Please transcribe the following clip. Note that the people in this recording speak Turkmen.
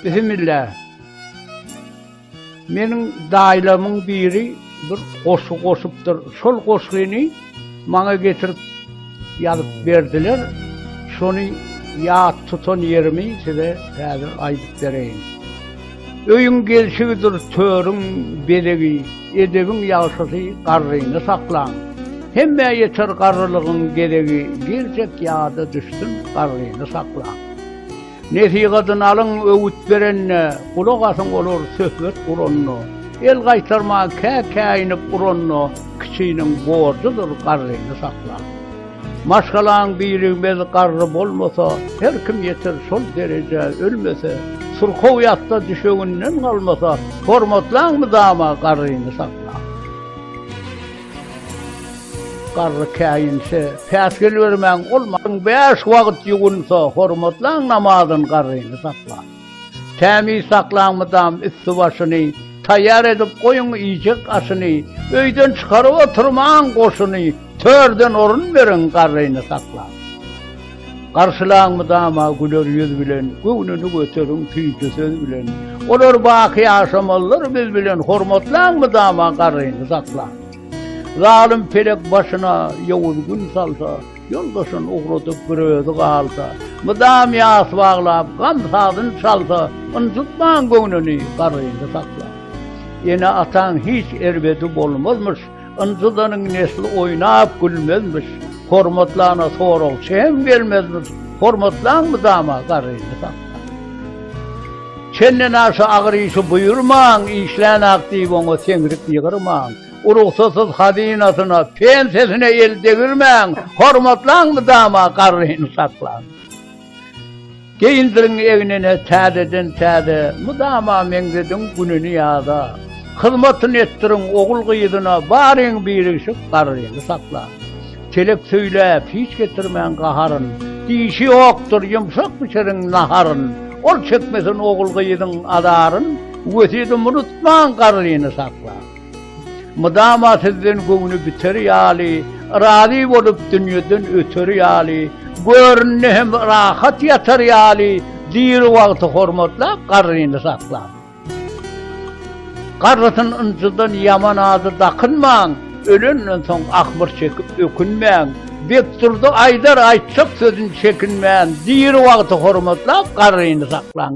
Bismillah. Meniň daýylarymyň biri bir goşgy goşupdyr. Şol goşgyny maňa getirip ýazyp berdiler. Şony ýat tutan ýerimi size häzir aýdyp bereýin. Öýüň gelşigidir törüň bezegi, Edebiň ýagşysy garryny saklaň. Hemmä ýeter garrylygyň gezegi, Geljek ýada düşsün garryny saklaň. Nesihatyny alyň öwüt berende, Gulak asyň olar söhbet guranda. El gaýtarman kä käýinip uranda, Kiçiniň borjudyr garryny saklaň. Maşgalaň birigmez garry bolmasa, Her kim ýeter şol derejä ölmese, Syrkaw ýatsa düşeginden galmasa, Hormatlaň mydama garryny saklaň. Garry käýinse, päsgel bermäň, ol bäş wagt ýuwunsa, Hormatlaň namazyn garryny saklaň. Tämiz saklaň mydam üsti-başyny, Taýýar edip goýuň iýjek aşyny, Öýden çykaryp oturmaň goşuny, Törden orun beriň garryny saklaň. Garşylaň mydama güler ýüz bilen, Göwnüni göteriň süýji söz bilen. Olar baky ýaşamalydyr biz bilen, Hormatlaň mydama garryny saklaň. Zalym pelek başyna ýowuz gün salsa, Ýoldaşyn ugradyp bir özi galsa, Mydam ýas baglap, gam sazyn çalsa, Ynjytmaň göwnüni, garryny saklaň. Ene-ataň hiç erbedi bolmazmyş, Ynjydanyň nesli oýnap gülmezmiş, Hormatlana soragçy hem gelmezmiş, Hormatlaň mydama garryny saklaň. Çenden aşa agyr işi buýurmaň, Işlänak diýip oňa seňrik ýygyrmaň. Urugsasyz hazynasyna, pensesine el degirmäň, Hormatlaň mydama garryny saklaň. Geýindiriň egnine täzeden täze, Mydama meňzediň gününi ýaza. Hyzmatyny etdiriň ogul-gyzyna, Baryň birigşip garryny saklaň. Telek söýläp, hiç getirmäň gaharyn, Dişi ýokdur, ýumşak bişiriň naharyn. Ol çekmesin ogul-gyzyň azaryn, Wesýeti unutmaň garryny saklaň. Mydama sizden göwni biter ýaly, Razy bolup dünýeden öter ýaly, Göründe hem rahat ýatar ýaly, Diri wagty hormatlap garryny saklaň. Garrysyn ynjydan ýaman ady dakynmaň, Ölenden soň ahmyr çekip ökünmäň. Bekdurdy aýdar aýtjak sözün çekinmän, Diri wagty hormatlap garryny saklaň.